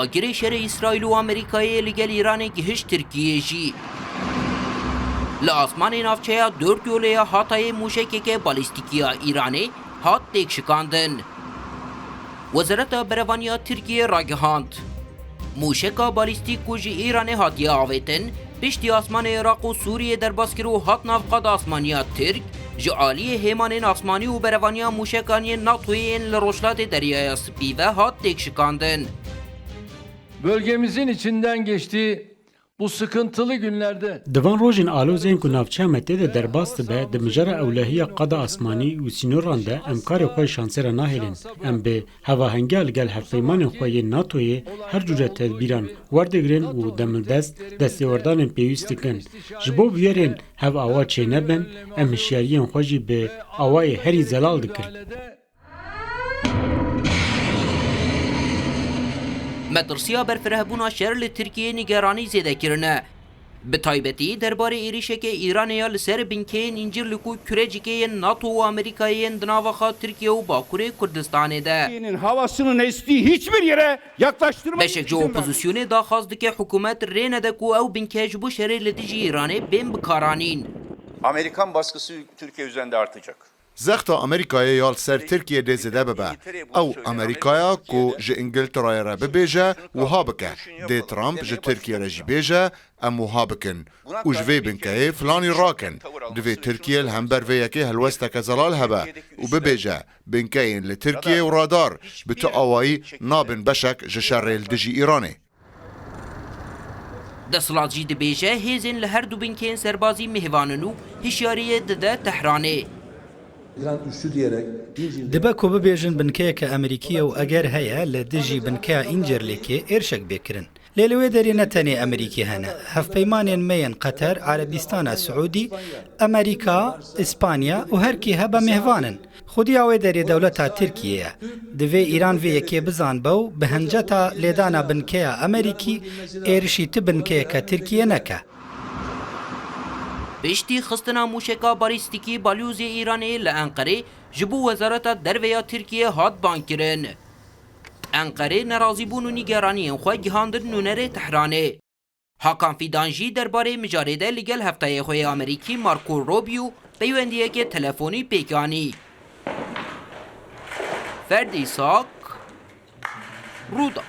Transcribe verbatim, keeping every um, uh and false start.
Agirê şerê Îsraîl û Amerîkayê li gel Îranê gihişt Tirkiyê jî. Li asmanê navçeya Dört Yolê ya Hatayê mûşekeke balîstîkî ya Îranê hat têkşikandin. Wezareta Berevaniya Tirkiyê ragihand, mûşeka balîstîk ku ji Îranê hatiye avêtin, piştî asmanê Iraq û Sûriyê derbas kir û hat nav qada asmaniya Tirk, ji aliyê hêmanên asmanî û berevaniya mûşekan yên NATOyê yên li Rojhilatê Deryaya Spî ve hat têkşikandin. Bölgemizin içinden geçtiği bu sıkıntılı günlerde Di van rojên alozên ku navçeya me tê de derbas dibe, di mijara ewlehiya qada asmanî û sînoran de em karê xwe ji şansê re nahêlin. Em bi hevahengiya li gel hevpeymanên xwe yên NATOyê her cûre tedbîran werdigrin û demildest destêwerdanên pêwîst dikin. Ji bo bûyerên hev awa çênebin, em hişyariyên xwe jî bi awayê herî zelal dikin. Metirsiya berfirehbûna şer li Tirkiyeyê nîgeranî zêde kirine. Bi taybetî derbarê êrîşeke Îranê ya li ser binkeyên încîr li ku kurecikê yên NATO û Amerîkayê yên di nava xwe Tirkiye û Bakurê Kurdistanê de. Türkiye'nin havasının estiği hiçbir yere yaklaştırmak Beşek ji opozisyonê daxwaz dike hikûmet rê nede ku ew binke ji bo şerê li dijî Îranê bên bikaranîn. Amerikan baskısı Türkiye üzerinde artacak. Zexta Amerîkayê ya li ser Tirkiyê dê zêde bibe. Ew Amerîkaya ku ji Îngilterayê re bibêje wiha bike, dê Trump ji Tirkiyê re jî bêje, em wiha bikin û ji vê binkeyê filanî rakin. Divê Tirkiye li hember vê yekê helwesteke zelal hebe û bibêje, binkeyên li Tirkiyê û radar bi tu awayî nabin beşek ji şerê li dijî Îranê. Desthilat jî dibêje, hêzên li her du binkeyên serbazî mêvan in û hişyariyê dide Tehranê. Dibe ku bibêjin binkeyeke Amerîkî ye û eger heye li dijî binkeya Încerlêkê êrişek bê kirin. Lê li wê derê ne tenê Amerîkî hene. Hevpeymanên me yên Qeter, Erebîstana Siûdî, Amerîka, Îspanya û her kî hebe mêvan in. Xwediya wê derê dewleta Tirkiyê ye. Divê Îran vê yekê bizanbe û bi henceta lêdana binkeya Amerîkî êrişî ti binkeyeke Tirkiyê neke. Piştî xistina mûşeka balîstîkî balyozê Îranê li Enqerê ji bo Wezareta Derve ya Tirkiyê hat bangkirin. Enqerê nerazîbûn û nîgeraniyên xwe gihandin nûnerê Tehranê. Hakan Fîdan jî derbarê mijarê de li gel hevtayê xwe yê Amerîkî Marco Rubio peywendiyeke telefonî pêk anî. Ferdî Sak, Rûda.